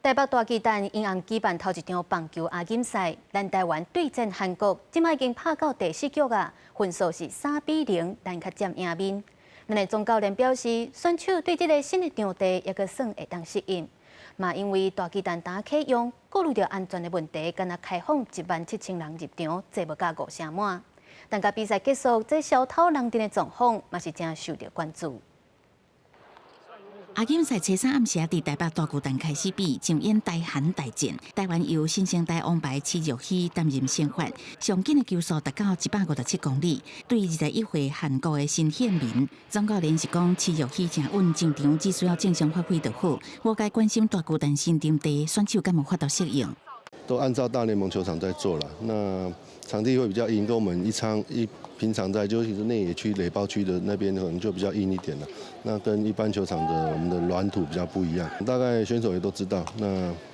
台北大巨蛋𪜶暗舉辦頭一場棒球亞錦賽，咱台灣對戰韓國，這擺已經拍到第四局啊，分數是3比0，咱較佔贏面。咱的總教練表示，選手對這个新的場地猶閣算會當適應。嘛，因為大巨蛋剛啟用，顧慮著安全的問題，干焦開放17,000人入場，坐無甲五成滿。等共比賽結束，這小偷人陣的狀況嘛是誠受著關注。亞錦賽初三暗時佇台北大巨蛋開始比，上演台韓大戰。台灣由新生代王牌徐若曦擔任先發，上緊的球速達到157公里，對21歲韓國的申憲民。總教練是講，徐若曦誠穩，上場只需要正常發揮就好。無該關心大巨蛋新場地，選手敢有法度適應。都按照大聯盟球場在做了，那場地會比較硬，跟我們一場一平常在，尤其是內野區、壘包區的那邊可能就比較硬一點了。那跟一般球場的我們的軟土比較不一樣，大概選手也都知道，那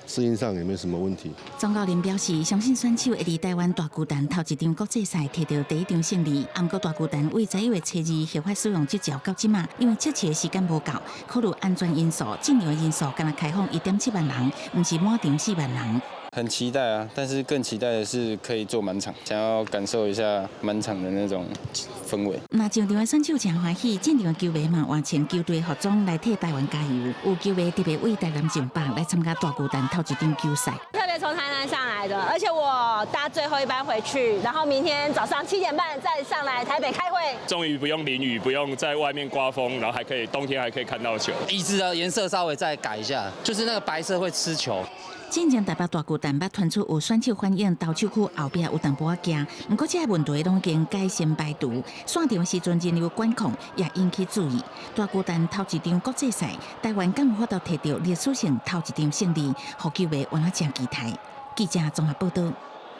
適應上也沒什麼問題。總教練表示，相信選手會佇台灣大巨蛋頭一場國際賽摕著第一場勝利。毋過大巨蛋為11月初二核發使用執照到這馬，因為測試的時間無夠，考慮安全因素，進場的人數干焦開放1.7萬人，毋是滿場4萬人。很期待啊，但是更期待的是可以坐滿場，想要感受一下滿場的那種氛圍。那上場的選手誠歡喜，進場的球迷嘛換穿球隊服裝來替台灣加油。有球迷特別為台南上北來參加大巨蛋頭一場球賽。特別從台南上來的，而且我搭最後一班回去，然後明天早上7點半再上來台北開會。終於不用淋雨，不用在外面刮風，然後還可以冬天還可以看到球。椅子的顏色稍微再改一下，就是那個白色會吃球。進前台北大巨蛋捌傳出有選手反映投手區後壁有淡薄仔驚，毋過這个問題攏已經改善排除。散場時陣人流管控也引起注意。大巨蛋頭一場國際賽，台灣敢有法度摕著歷史性頭一場勝利，予球迷換啊誠期待。記者綜合報導。